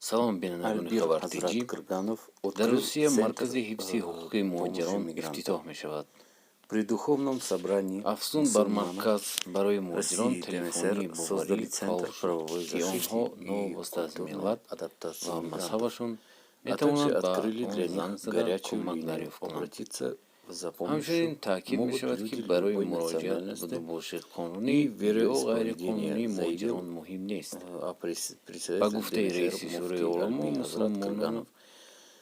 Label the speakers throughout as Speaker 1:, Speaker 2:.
Speaker 1: Салом, бинандагони
Speaker 2: Альбир
Speaker 1: Хабар
Speaker 2: Ҳазрат
Speaker 1: Тҷ.
Speaker 2: Крганов
Speaker 1: Дар
Speaker 2: открыл
Speaker 1: Русия
Speaker 2: Центр
Speaker 1: маркази ҳифзи ҳуқуқи
Speaker 2: помощи
Speaker 1: муҳоҷирон
Speaker 2: мигрантам.
Speaker 1: ифтитоҳ мешавад.
Speaker 2: При духовном собрании
Speaker 1: Афзун бар
Speaker 2: мусульманам
Speaker 1: марказ барои муҳоҷирон
Speaker 2: России
Speaker 1: телефонии
Speaker 2: ДНСР
Speaker 1: боварӣ
Speaker 2: создали
Speaker 1: фаъол
Speaker 2: Центр
Speaker 1: шуд,
Speaker 2: правовой
Speaker 1: ки онҳо
Speaker 2: защиты и
Speaker 1: новобаста аз
Speaker 2: культурной
Speaker 1: миллат
Speaker 2: адаптации
Speaker 1: ва
Speaker 2: мигрантов,
Speaker 1: мазҳабашон
Speaker 2: а также
Speaker 1: метавонанд ба
Speaker 2: открыли
Speaker 1: он
Speaker 2: для них
Speaker 1: занг зада,
Speaker 2: горячую
Speaker 1: кӯмак
Speaker 2: линию.
Speaker 1: дарёфт кунанд.
Speaker 2: Обратиться за
Speaker 1: Ҳамчунин
Speaker 2: помощью
Speaker 1: таъкид
Speaker 2: могут
Speaker 1: мешавад, ки
Speaker 2: люди
Speaker 1: барои
Speaker 2: любой
Speaker 1: муроҷиат
Speaker 2: национальности
Speaker 1: будубоши қонунӣ
Speaker 2: и
Speaker 1: ё
Speaker 2: вероисповедения,
Speaker 1: ғайриқонунии
Speaker 2: заявил
Speaker 1: муҳоҷирон муҳим нест.
Speaker 2: Председатель
Speaker 1: Ба гуфтаи
Speaker 2: ДНСР
Speaker 1: раиси Шӯрои
Speaker 2: муфти
Speaker 1: уламо
Speaker 2: Альбир Ҳазрат
Speaker 1: мусулмонони
Speaker 2: Крганов.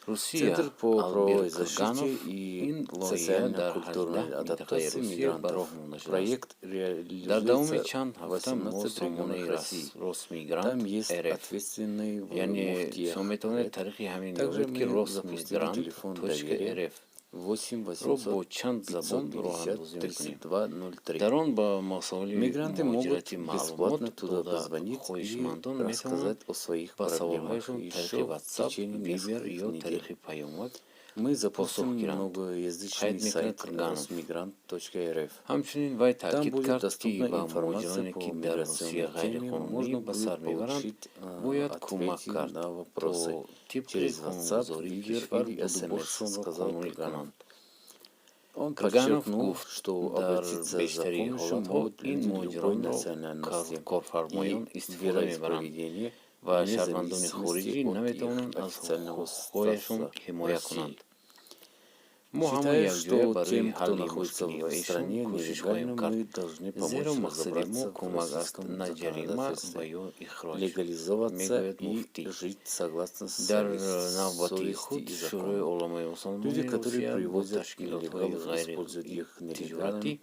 Speaker 1: Русия
Speaker 2: Центр по
Speaker 1: Албир
Speaker 2: правовой
Speaker 1: Крганов
Speaker 2: защите и
Speaker 1: ин лоиҳа дар
Speaker 2: социально-культурной
Speaker 1: 18 минтақаи
Speaker 2: адаптации
Speaker 1: Русия ба
Speaker 2: мигрантов.
Speaker 1: роҳ монда шудааст.
Speaker 2: Проект
Speaker 1: Дар давоми
Speaker 2: реализуется
Speaker 1: чанд
Speaker 2: в
Speaker 1: ҳафта мо
Speaker 2: 18
Speaker 1: сомонаи
Speaker 2: регионах России.
Speaker 1: Росмигрант
Speaker 2: Там есть
Speaker 1: РФ
Speaker 2: ответственные в
Speaker 1: яъне
Speaker 2: муфтиях.
Speaker 1: шумо метавонед тариқи ҳамин
Speaker 2: Также
Speaker 1: ёбед, ки
Speaker 2: мы запустили
Speaker 1: росмигрант
Speaker 2: телефон
Speaker 1: точка
Speaker 2: доверия
Speaker 1: рф
Speaker 2: 8
Speaker 1: ро бо
Speaker 2: 800
Speaker 1: чанд забон
Speaker 2: 550
Speaker 1: роҳандозӣ мекунем.
Speaker 2: 32 03.
Speaker 1: Дар он ба масоили
Speaker 2: Мигранты могут
Speaker 1: муҳоҷиратӣ маълумот
Speaker 2: бесплатно туда
Speaker 1: дода,
Speaker 2: позвонить и
Speaker 1: хоҳишмандон метавонанд
Speaker 2: рассказать о своих
Speaker 1: ба
Speaker 2: проблемах
Speaker 1: саволҳояшон тариқи
Speaker 2: еще в
Speaker 1: WhatsApp,
Speaker 2: течение
Speaker 1: Viber
Speaker 2: нескольких
Speaker 1: ё
Speaker 2: недель.
Speaker 1: тариқи паёмак
Speaker 2: Мы
Speaker 1: посух
Speaker 2: запустим
Speaker 1: гиранд,
Speaker 2: многоязычный
Speaker 1: қайд мекунад
Speaker 2: сайт
Speaker 1: Крганов.
Speaker 2: rosmigrant.rf.
Speaker 1: Ҳамчунин вай
Speaker 2: Там
Speaker 1: таъкид
Speaker 2: будет
Speaker 1: кард, ки
Speaker 2: доступна
Speaker 1: ба
Speaker 2: информация
Speaker 1: муҳоҷироне,
Speaker 2: по
Speaker 1: ки дар Русия
Speaker 2: миграционной теме,
Speaker 1: ғайриқонунӣ
Speaker 2: можно
Speaker 1: ба
Speaker 2: будет
Speaker 1: сар мебаранд,
Speaker 2: получить
Speaker 1: бояд кӯмак
Speaker 2: ответы
Speaker 1: кард,
Speaker 2: на
Speaker 1: то
Speaker 2: вопросы
Speaker 1: тибқи
Speaker 2: через WhatsApp,
Speaker 1: қонунгузории
Speaker 2: Viber
Speaker 1: кишвар
Speaker 2: или SMS,
Speaker 1: будубошшонро
Speaker 2: сказал
Speaker 1: қонунӣ
Speaker 2: Крганов.
Speaker 1: кунанд.
Speaker 2: Он
Speaker 1: Крганов
Speaker 2: подчеркнул,
Speaker 1: гуфт,
Speaker 2: что
Speaker 1: дар
Speaker 2: обратиться за
Speaker 1: бештари
Speaker 2: помощью
Speaker 1: ҳолатҳо
Speaker 2: могут
Speaker 1: ин
Speaker 2: люди любой
Speaker 1: муҳоҷиронро
Speaker 2: национальности
Speaker 1: корфармоён
Speaker 2: и
Speaker 1: истифода мебаранд
Speaker 2: вероисповедения,
Speaker 1: ва
Speaker 2: вне
Speaker 1: шаҳрвандони
Speaker 2: зависимости
Speaker 1: хориҷӣ
Speaker 2: от их
Speaker 1: наметавонанд аз
Speaker 2: официального
Speaker 1: ҳуқуқҳояшон
Speaker 2: статуса в
Speaker 1: ҳимоя
Speaker 2: России.
Speaker 1: кунанд. Мо ҳама
Speaker 2: Считаю,
Speaker 1: якҷоя
Speaker 2: что
Speaker 1: барои
Speaker 2: тем, кто
Speaker 1: ҳалли
Speaker 2: находится в
Speaker 1: мушкилиҳои эшон
Speaker 2: стране
Speaker 1: кӯшиш хоҳем
Speaker 2: нелегально,
Speaker 1: кард,
Speaker 2: мы должны
Speaker 1: зеро
Speaker 2: помочь
Speaker 1: мақсади мо
Speaker 2: разобраться в
Speaker 1: кӯмак аст,
Speaker 2: российском
Speaker 1: на ҷарима ва
Speaker 2: законодательстве,
Speaker 1: ё ихроҷ,
Speaker 2: легализоваться
Speaker 1: мегӯяд
Speaker 2: и
Speaker 1: муфтӣ.
Speaker 2: Жить согласно
Speaker 1: Дар навбати
Speaker 2: совести
Speaker 1: худ
Speaker 2: и
Speaker 1: Шӯрои
Speaker 2: закону.
Speaker 1: уламои
Speaker 2: Люди,
Speaker 1: мусулмони
Speaker 2: которые
Speaker 1: Русия бо
Speaker 2: привозят
Speaker 1: ташкилотҳои
Speaker 2: нелегалов, используют их
Speaker 1: ғайритиҷоратӣ,
Speaker 2: нелегалами,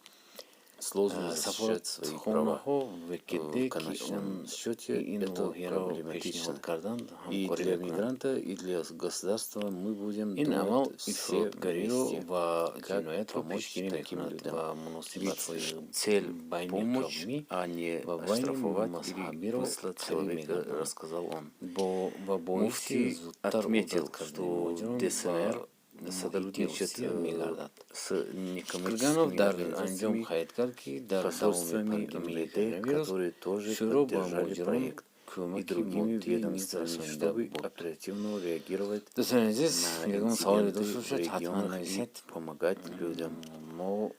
Speaker 2: сложно защищать свои права.
Speaker 1: сафоратхонаҳо, ВКД,
Speaker 2: В
Speaker 1: ки
Speaker 2: конечном счете
Speaker 1: ин
Speaker 2: это
Speaker 1: лоиҳаро
Speaker 2: проблематично.
Speaker 1: пешниҳод карданд,
Speaker 2: И
Speaker 1: ҳамкорӣ
Speaker 2: для
Speaker 1: мекунад.
Speaker 2: мигранта, и для государства мы будем
Speaker 1: Ин амал
Speaker 2: думать все
Speaker 1: ифротгариро
Speaker 2: вместе,
Speaker 1: ва
Speaker 2: как
Speaker 1: ҷиноятро
Speaker 2: помочь
Speaker 1: пешгирӣ
Speaker 2: таким
Speaker 1: мекунад
Speaker 2: людям.
Speaker 1: ва
Speaker 2: Ведь
Speaker 1: муносибатҳои
Speaker 2: цель
Speaker 1: байни
Speaker 2: помочь,
Speaker 1: қавмӣ
Speaker 2: а не
Speaker 1: ва байни
Speaker 2: оштрафовать или
Speaker 1: мазҳабиро
Speaker 2: выслать
Speaker 1: қавӣ
Speaker 2: человека,
Speaker 1: мегардонад.
Speaker 2: рассказал он.
Speaker 1: Ва боиси
Speaker 2: Муфти
Speaker 1: зудтар
Speaker 2: отметил,
Speaker 1: одат кардани
Speaker 2: что
Speaker 1: муҳоҷирон ба
Speaker 2: ДСНР
Speaker 1: муҳити
Speaker 2: сотрудничает
Speaker 1: Русия мегардад.
Speaker 2: с
Speaker 1: Крганов
Speaker 2: некоммерческими
Speaker 1: дар анҷом
Speaker 2: организациями,
Speaker 1: қайд кард, ки дар давоми
Speaker 2: посольствами
Speaker 1: пандемияи
Speaker 2: МВД,
Speaker 1: коронавирус
Speaker 2: которые тоже
Speaker 1: Шӯро ба
Speaker 2: поддержали
Speaker 1: муҳоҷирон
Speaker 2: проект, и
Speaker 1: кӯмаки
Speaker 2: другими
Speaker 1: моддӣ низ
Speaker 2: ведомствами,
Speaker 1: расонида
Speaker 2: чтобы
Speaker 1: буд.
Speaker 2: оперативно реагировать
Speaker 1: Дӯстони азиз,
Speaker 2: на
Speaker 1: ягон саволе
Speaker 2: инциденты
Speaker 1: дошта
Speaker 2: в
Speaker 1: бошед, ҳатман
Speaker 2: регионах и
Speaker 1: нависед.
Speaker 2: помогать людям.
Speaker 1: Мо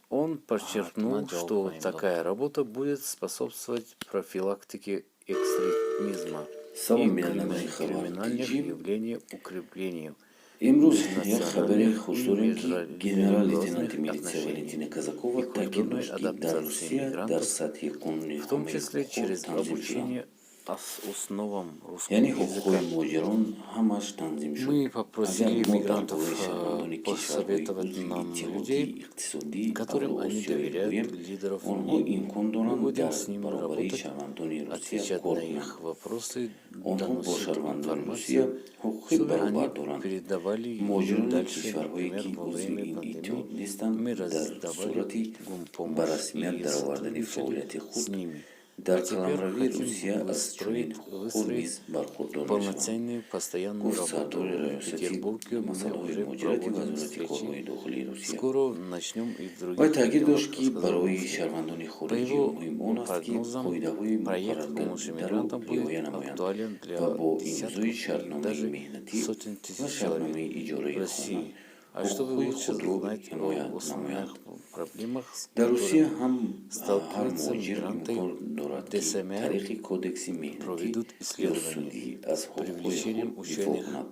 Speaker 2: Он подчеркнул,
Speaker 1: ҳатман ҷавоб
Speaker 2: что
Speaker 1: хоҳем дод.
Speaker 2: Такая работа будет способствовать профилактике экстремизма
Speaker 3: Салом,
Speaker 2: и
Speaker 3: бинандагони Хабар
Speaker 2: криминальных
Speaker 3: Тҷ.
Speaker 2: Явлений, укреплению
Speaker 3: Имрӯз як хабари
Speaker 2: межнациональных
Speaker 3: хуш
Speaker 2: и
Speaker 3: дорем, ки генерал-лейтенанти
Speaker 2: межрелигиозных
Speaker 3: милитсия
Speaker 2: отношений
Speaker 3: Валентина Казакова
Speaker 2: и
Speaker 3: таъкид
Speaker 2: культурной
Speaker 3: дошт, ки дар
Speaker 2: адаптации
Speaker 3: Русия дар
Speaker 2: мигрантов,
Speaker 3: сатҳи қонунии
Speaker 2: в том
Speaker 3: ҳомии
Speaker 2: числе
Speaker 3: ҳуқуқ
Speaker 2: через
Speaker 3: танзим шуданд.
Speaker 2: обучение основам русского
Speaker 3: Яъне
Speaker 2: языка.
Speaker 3: ҳуқуқҳои муҳоҷирон ҳамааш танзим шуд.
Speaker 2: Мы
Speaker 3: Агар
Speaker 2: попросили
Speaker 3: мо дар
Speaker 2: мигрантов
Speaker 3: бораи шаҳрвандони кишварҳои
Speaker 2: посоветовать
Speaker 3: узви
Speaker 2: нам
Speaker 3: иттиҳоди
Speaker 2: людей,
Speaker 3: иқтисодӣ
Speaker 2: которым они
Speaker 3: Авроосиёӣ
Speaker 2: доверяют,
Speaker 3: гӯем,
Speaker 2: лидеров
Speaker 3: онҳо
Speaker 2: мнений.
Speaker 3: имкон
Speaker 2: Мы
Speaker 3: доранд
Speaker 2: будем
Speaker 3: дар
Speaker 2: с ними
Speaker 3: баробарии
Speaker 2: работать,
Speaker 3: шаҳрвандони Русия
Speaker 2: отвечать
Speaker 3: кор
Speaker 2: на
Speaker 3: кунанд.
Speaker 2: Их вопросы,
Speaker 3: Онҳо бо
Speaker 2: доносить
Speaker 3: шаҳрвандони Русия
Speaker 2: информацию,
Speaker 3: ҳуқуқи
Speaker 2: чтобы
Speaker 3: баробар
Speaker 2: они
Speaker 3: доранд.
Speaker 2: Передавали ее
Speaker 3: Муҳоҷирони
Speaker 2: дальше.
Speaker 3: кишварҳое,
Speaker 2: Например,
Speaker 3: ки
Speaker 2: во
Speaker 3: узви
Speaker 2: время
Speaker 3: ин
Speaker 2: пандемии
Speaker 3: иттиҳод нестанд,
Speaker 2: мы
Speaker 3: дар
Speaker 2: раздавали
Speaker 3: сурати ба
Speaker 2: гумпомощь
Speaker 3: расмият
Speaker 2: и
Speaker 3: даровардани
Speaker 2: сотрудничали
Speaker 3: фаъолияти
Speaker 2: с
Speaker 3: худ
Speaker 2: ними.
Speaker 3: дар
Speaker 2: А теперь
Speaker 3: қаламрави
Speaker 2: хотим
Speaker 3: Русия аз чунин
Speaker 2: выстроить,
Speaker 3: ҳуқуқҳо
Speaker 2: выстроить
Speaker 3: низ бархурдор мешаванд,
Speaker 2: полноценную постоянную
Speaker 3: гуфт
Speaker 2: работу.
Speaker 3: сардори
Speaker 2: В
Speaker 3: раёсати
Speaker 2: Петербурге мы
Speaker 3: масъалаҳои
Speaker 2: уже
Speaker 3: муҳоҷирати
Speaker 2: проводим
Speaker 3: Вазорати
Speaker 2: встречи.
Speaker 3: корҳои дохилии Русия.
Speaker 2: Скоро начнем и в
Speaker 3: Вай
Speaker 2: других
Speaker 3: таъкид
Speaker 2: регионах,
Speaker 3: дошт, ки
Speaker 2: рассказал
Speaker 3: барои
Speaker 2: Муфти.
Speaker 3: шаҳрвандони
Speaker 2: По
Speaker 3: хориҷӣ
Speaker 2: его
Speaker 3: муҳим он аст, ки
Speaker 2: прогнозам,
Speaker 3: қоидаҳои
Speaker 2: проект помощи
Speaker 3: муқарраргардидаро
Speaker 2: мигрантам
Speaker 3: риоя
Speaker 2: будет
Speaker 3: намоянд
Speaker 2: актуален для
Speaker 3: ва бо имзои
Speaker 2: десятков и
Speaker 3: шартномаи
Speaker 2: даже
Speaker 3: меҳнатӣ
Speaker 2: сотен
Speaker 3: ва
Speaker 2: тысяч человек
Speaker 3: шартномаи
Speaker 2: в
Speaker 3: иҷораи хона
Speaker 2: России. А чтобы
Speaker 3: ҳуқуқҳои
Speaker 2: лучше
Speaker 3: худро
Speaker 2: знать
Speaker 3: ҳимоя
Speaker 2: о основных
Speaker 3: намоянд.
Speaker 2: Проблемах, с
Speaker 3: Дар Русия
Speaker 2: которыми
Speaker 3: ҳам ҳар
Speaker 2: сталкиваются
Speaker 3: муҳоҷир
Speaker 2: мигранты,
Speaker 3: имкон дорад, ки
Speaker 2: ДСМР
Speaker 3: тариқи кодекси меҳнатӣ
Speaker 2: проведут
Speaker 3: ё
Speaker 2: исследования
Speaker 3: судӣ аз
Speaker 2: с
Speaker 3: ҳуқуқҳои
Speaker 2: привлечением
Speaker 3: худ дифоъ
Speaker 2: ученых
Speaker 3: кунад,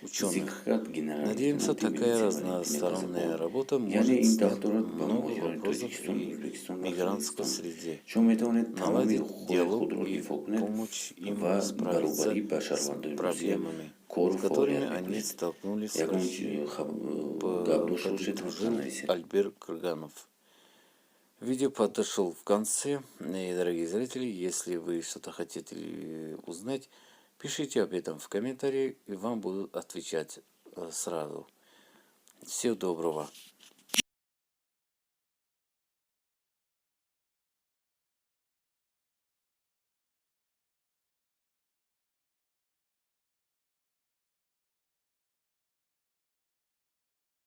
Speaker 2: ученых.
Speaker 3: Зикр кард
Speaker 2: Надеемся,
Speaker 3: генерал-лейтенанти
Speaker 2: такая
Speaker 3: милитсия Валентина
Speaker 2: разносторонняя
Speaker 3: Казакова.
Speaker 2: работа
Speaker 3: Яъне
Speaker 2: может
Speaker 3: ин
Speaker 2: снять
Speaker 3: дахл дорад ба
Speaker 2: много
Speaker 3: муҳоҷирони
Speaker 2: вопросов
Speaker 3: Тоҷикистон,
Speaker 2: и
Speaker 3: Ӯзбекистон ва
Speaker 2: мигрантской
Speaker 3: Қирғизистон.
Speaker 2: Среде,
Speaker 3: Шумо метавонед тамоми
Speaker 2: наладить
Speaker 3: ҳуқуқҳои
Speaker 2: диалог
Speaker 3: худро
Speaker 2: и
Speaker 3: дифоъ кунед
Speaker 2: помочь им
Speaker 3: ва
Speaker 2: справиться
Speaker 3: баробарӣ ба
Speaker 2: с
Speaker 3: шаҳрвандони Русия
Speaker 2: проблемами,
Speaker 3: кору
Speaker 2: с которыми
Speaker 3: фаъолият
Speaker 2: они
Speaker 3: мекунед.
Speaker 2: столкнулись в
Speaker 3: Ягон
Speaker 2: России,
Speaker 3: гап дошта бошед, ҳатман
Speaker 2: подытожил
Speaker 3: нависед.
Speaker 2: Альберт Крганов. Видео подошел в конце. И, дорогие зрители, если вы что-то хотите узнать, пишите об этом в комментарии, и вам будут отвечать сразу. Всего доброго.